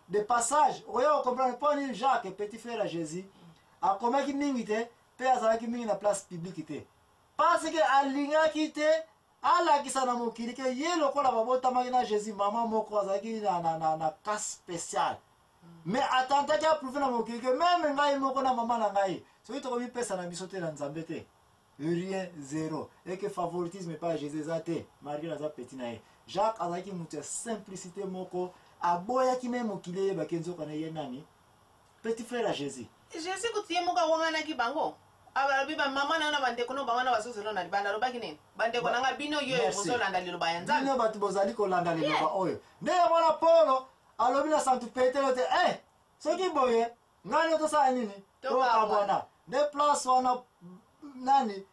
De passage, okoya kocomprendre mpo nini Jacques, petit frère ya Jésus, akomaki mingi te mpe azalaki mingi na place publique te, parce que alingaki te alakisa na mokili ke ye lokola babotamaki na Jésus mama moko, azalaki na cas spécial. Mais atentaki aprouver na mokili ke même ngai moko na mama na ngai, soki tokomipesa na biso te na Nzambe te, rien, zéro, et que favoritisme epai ya Jésus eza te, malgré naza petit na ye. Jacques azalaki moto ya simplicité moko, aboyaki me mokili eyebaki nzoka na ye nani, petit frère ya Jésus. Jésus kutu ye moko awanganaki bango, alobi bamama na yo na bandeko no bango na bazozela na libanda. Alobaki nini? Bandeko na nga, bino yo bozolanda liloba ya Nzambe. Bino bato bozali kolanda liloba oyo. Nde yango wana Polo alobi na Santu Petelo te: eh, soki boye, ngai no tosala nini? Tokabwana. Nde place wana nani,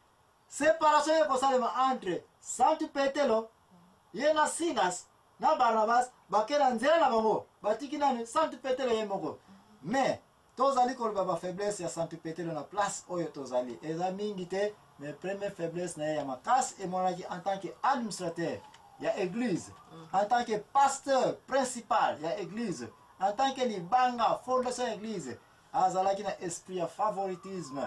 séparation ekosalema entre Santu Petelo ye na Silas na Barnabas. Bake na nzela na bango, batiki nani? Santu Petelo ye moko. Mais tozali koloba bafaiblesse ya Santu Petelo na place oyo tozali eza mingi te. Mais première faiblesse na ye ya makasi emonanaki en tant que administrateur ya église, en tant que pasteur principal ya église, en tant que libanga, fondation ya église, azalaki na esprit ya favoritisme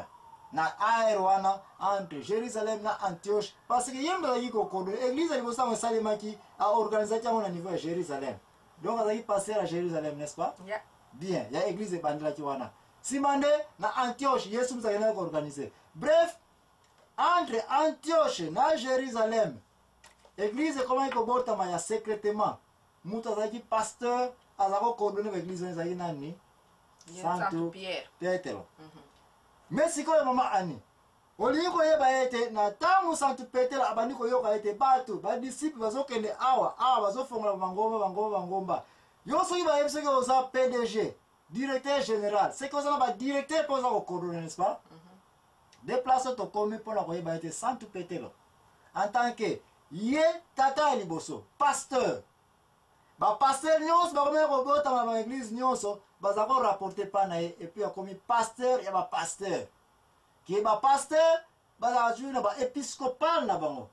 na aire wana entre Jérusalem na Antioche, parce que ye moto azalaki kocoordonner église ya liboso. Yango esalemaki, aorganisaki yango na niveau ya Jérusalem, donc azalaki pasteur ya Jérusalem, n'est-ce pas? Yeah. Bien, ya église ebandelaki wana. Nsima nde na Antioche Yesu moto akendaki koorganiser. Bref, entre Antioche na Jérusalem, église ekomaki kobotama ya secrètement. Moto azalaki pasteur, azalaki kocoordonner baéglise wana, ezalaki nani? Santu Pierre. Petelo. Mais sikoyo, mama Ani, olingi koyeba ete na ntango Santu Petelo abandi koyoka ete bato, badisciple bazokende awa awa, bazofongola bangomba, bangomba, bangomba, yo soki bayebi, soki oza PDG, directeur général, soki oza na badirecteur mpe oza kocoordonner, n'est-ce pas? De place oyo tokomi mpona koyeba ete Santu Petelo, en tant que ye tata ya liboso, pasteur, bapasteur nyonso bakomi kobotama, baéglise nyonso baza korapporter mpa na ye. Et puis akomi pasteur ya bapasteur, ke bapasteur bazalaka toujours na baépiscopal na bango,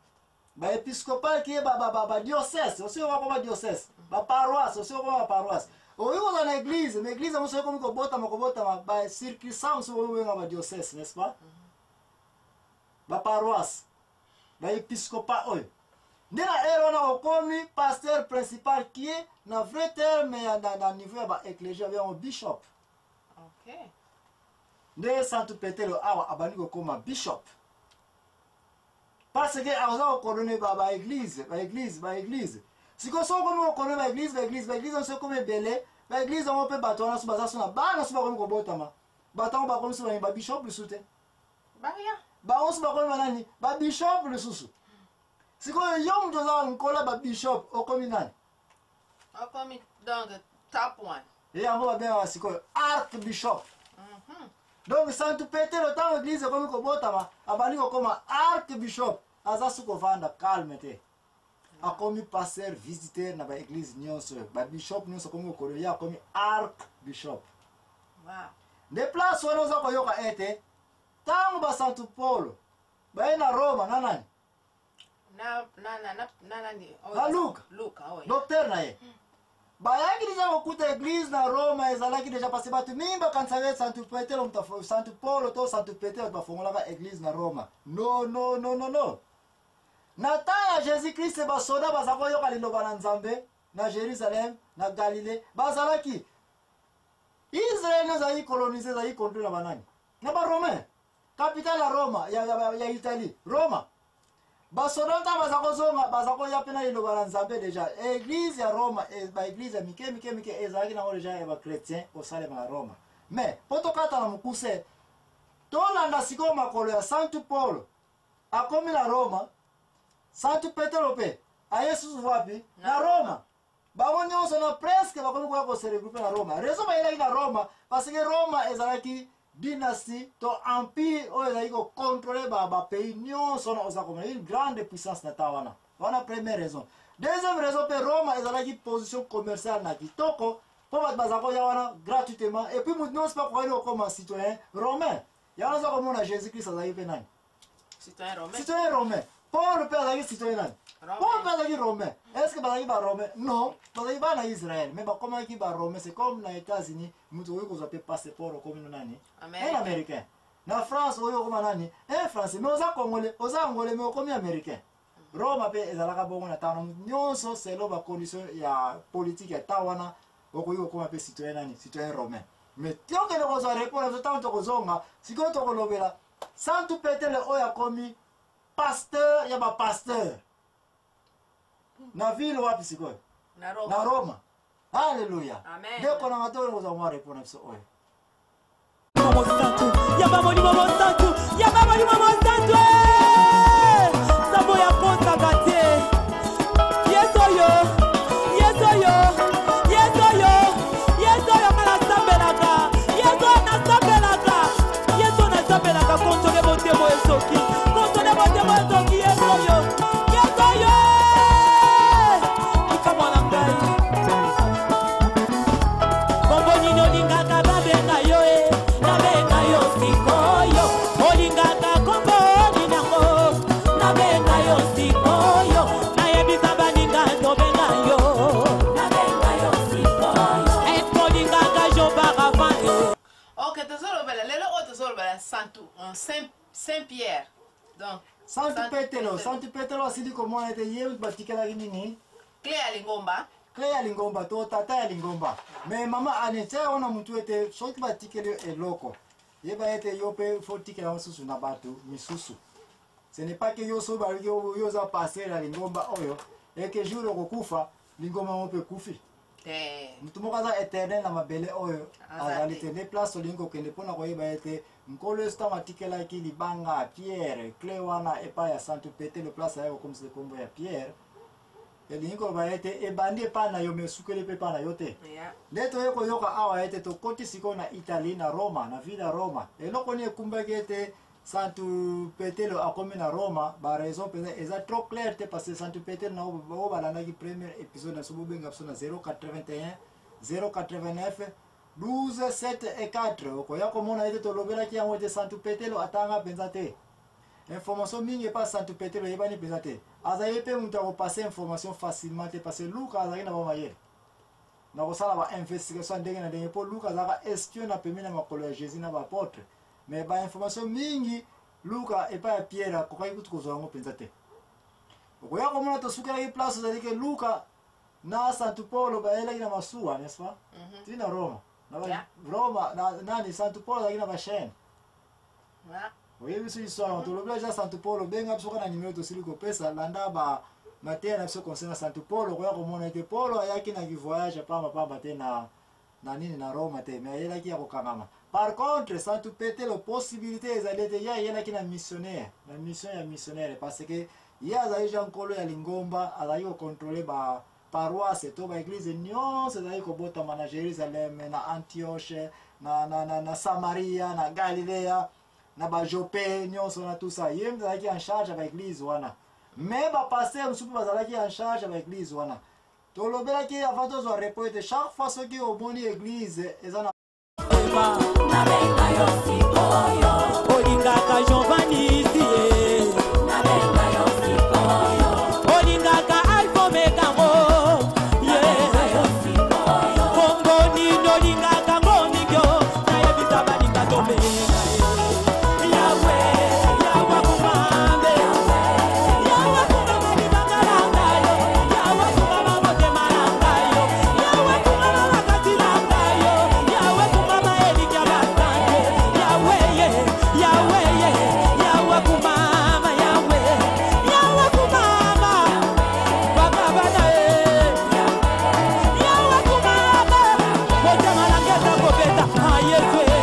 baépiscopal ke badiocèse, osi okoma badiocèse, baparoisse, osi okoma baparoisse. Okoki kozala na église, mais église yango soki ekomi kobotama, kobotama, bacircuit mosusu okomi badiocèse, n'est-ce pas, baparoisse, baépiscopat oyo. Nde na ere wana okomi pasteur principal, qui est na vrai terme ya na niveau ya baecclésie babengo bishop. Nde Santu Petelo awa abandi kokóma bishop, parce que aza kocoordonner baéglise, baéglise, baéglise. Sikoyo soki okomi kocoordonner baéglise, baéglise, baéglise yango soki ekomi ebele, baéglise yango mpe bato wana so baza so na bana, so bakomi kobotama, bato yango bakomi so babishop lisusu te. Baya. Bango so bakomi banani? Babishop lisusu. Sikoyo yo moto oza nkola babishop, okomi nani? Okomi donc top one. Ye yango babengaka sikoyo archbishop. Donc Santu Petelo, ntango église ekomi kobotama, abandi kokoma archbishop. Aza su kovanda calme te, akomi pasteur visiteur na baéglise nyonso, babishop nyonso akomi kokolo, ye akomi archbishop. Nde place wana oza koyoka ete ntango basantu Polo baye na Roma na nani? Na nani? Oh, Na Luka. Luka, oh, yeah. Docteur na ye. Bayaki déjà kokuta église na Roma ezalaki déjà, parce que bato mingi bakanisaka Santu Petelo moto Santu Polo to Santu Petelo bafongolaka église na Roma. No, no, no, no, no. Na temps ya Jésus Christ, basoda baza koyoka liloba na Nzambe na Jérusalem, na Galilée. Bazalaki Israel ezalaki colonisé, ezalaki contrôlé na banani? Na baromain. Capitale ya Roma, ya Italie, Roma. Basoda ntango baza kozonga, baza koya mpe na liloba na Nzambe. Déjà église ya Roma, baéglise ya mike mike mike ezalaki nango déjà ya bachrétien kosalema na Roma. Mais mpo tokata na mokuse, tolanda sikoyo makolo ya Santu Paul. Akomi na Roma, Santu Petelo mpe aye susu wapi? Na Roma. Bango nyonso na presque bakomi koya kose regrouper na Roma. Raison bayelaki na Roma, parce que Roma ezalaki dynastie to empire oyo ezalaki kocontrôler bapays nyonso wana oza komona, une grande puissance na temps wana. Wana première raison. Deuxième raison mpe, Roma ezalaki position commerciale na kitoko, mpo bato baza koya wana gratuitement. Et puis moto nyonso mpe akokaki kokoma citoyen romain. Yango oza komona, Jésus Christ azalaki mpe nani? Citoyen romain. Citoyen romain. Paul mpe azalaki citoyen nani? Paul mpe azalaki romain. Est ce que bazalaki baromain? Non, bazalaki bana Israël, mais bakomaki baromain. C'est comme na États-Unis, moto okoki kozwa mpe passeport, okomi no nani? Un Américain. Na France oyo okoma nani? Un Français. Mais oza Congolais, oza Angolais, mais okomi Américain. Roma mpe ezalaka bongo na ntango nyonso, selon bacondition ya politique ya ntango wana, okoki kokoma mpe citoyen nani? Citoyen romain. Mais tokende kozwa repos na biso. Ntango tokozonga sikoyo, tokolobela Santu Petele oyo akomi pasteur ya bapasteur na ville wapi sikoyo? Na Roma. Na Roma. Alleluya. Ndeko nanga, tokende kozwa mwa repos na biso oyo. Mosantu, yamba Molimo Mosantu, yamba Molimo Mosantu, eh! Nzambe oyo akosaka te. Yesu oyo, Yesu oyo, Yesu oyo, Yesu oyo nga nasambelaka, Yesu oyo nasambelaka, Yesu oyo nasambelaka. Konsole motema oyo esoki, konsole motema oyo esoki. Yesu oyo, Yesu oyo, eh! Likamwa na ngai. Kombo nini olingaka babenga yo e? Nabenga yo sikoyo. Olingaka kombo nini yango? Nabenga yo sikoyo. Nayebisa baninga tobenga yo. Nabenga yo sikoyo. Eske olingaka Jobaravan e? Ok, tozolobela lelo oyo, tozolobela santu Saint Pierre, donc Santu Petelo. Santu Petelo asili komona ete ye batikelaki nini? Clé ya lingomba. Clé ya lingomba to tata ya lingomba. Mais mama Ane, tia yango na mutu ete soki batikeli yo eloko, yeba ete yo mpe fo tikela mosusu na bato misusu. Ce n'est pas que yo soki baloki yo oza pasteur ya lingomba oyo, eke jour okokufa, lingomba yango mpe ekufi. Te. Motu moko aza éternel na mabele oyo Aza azali te. te. Nde place olingi kokende mpona koyeba ete Nkolo Yesu, ntango atikelaki libanga Pierre, clé wana epai ya Santu Petelo, place aya kokomisa nkombo ya Pierre, elingi koloba ete ebandi epai na yo, me esukeli mpe epai na yo te. Nde toye koyoka awa ete tokoti sikoyo na Italie, na Roma, na ville ya Roma. Eloko nini ekumbaki ete Santu Petelo akomi na Roma? Baraison mpenza eza trop clair te, parce que Santu Petelo na oyo balandaki premier épisode na biso, bobenga biso na 081 089 12 7 et 4, okoya komona ete tolobelaki yango ete Santu Petelo atanga mpenza te. Information mingi epa Santu Petelo eyebani mpenza te. Azali mpe moto akopase information facilement te, parce que Luka azalaki na bamayele na kosala bainvestigation ya ndenge na ndenge, mpo Luka azalaka espion na pembeni ya makolo ya Jésus na baapôtre. Mais bainformation mingi Luka epai ya Pierre akokaki kutu kozwa yango mpenza te. Okoya komona tosukelaki place ozali ke Luka na Santu Paulo bayelaki na masuwa, n'est-ce pas? Ti na Roma na ba, Roma na, nani, Santu Paulo azalaki na bachaîne. Oyebi biso histoire yango, tolobi deja Santu Paulo. Benga biso kaka na nimero tosili kopesa, landa ba mateya na biso concernant Santu Paulo. Okoya komona ete Paulo ayaki na voyage ya pamba pamba te na nini, na Roma te, mais ayelaki ya kokangama. Par contre, Santu Petelo, possibilité ezali ete ye ayelaki na missionnaire, na mission ya missionnaire, parce que ye azali ja nkolo ya lingomba, azalaki kocontrôle ba paroisse to baeglize nyonso ezalaki kobotama na Jérusalem, na Antioche, na Samaria, na Galilea, na bajope nyonso na tout ça. Ye moto azalaki en charge ya baeglize wana, mais bapasteur mosusu mpe bazalaki en charge ya baeglize wana. Tolobelaki avant tozwa repos ete chaque fois soki omoni église eza na Nabenga yo sikoyo. Olingaka Giovanni sie. Nabenga yo sikoyo. Olingaka Alpha Omega ngo. Nabenga yo sikoyo. Kombo nini olingaka ngo mingi o? Nayebisa baninga tobenga ye. Yawe, Yawe kumambe. Yawe kumama libanga na ngai yo. Yawe kumama motema na ngai yo. Yawe kumama makasi na ngai yo. Yawe kumama elikya basante. Yawe ye, Yawe ye, Yawe kumama, Yawe. Yawe kumama. Baba bana ye. Yawe kumama. Motema na ngai eza kobeta. Ah, Yesu ye.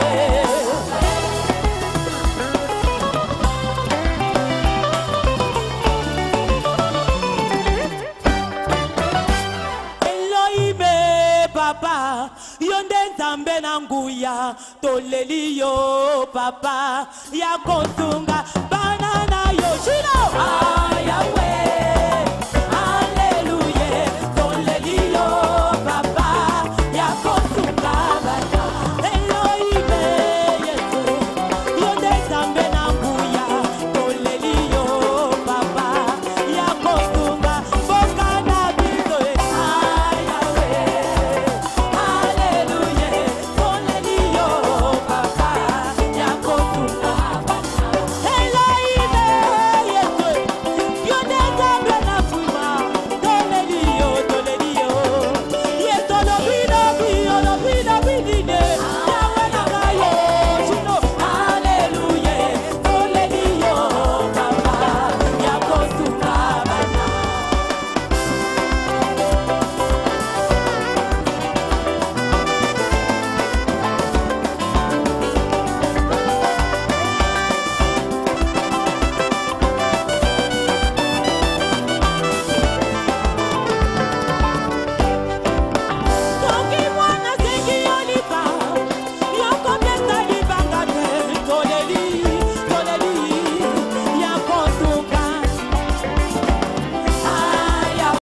Elohime papa, yo nde Nzambe na nguya, toleli yo papa ya kosunga bana na yo. Shino ah, Yawe.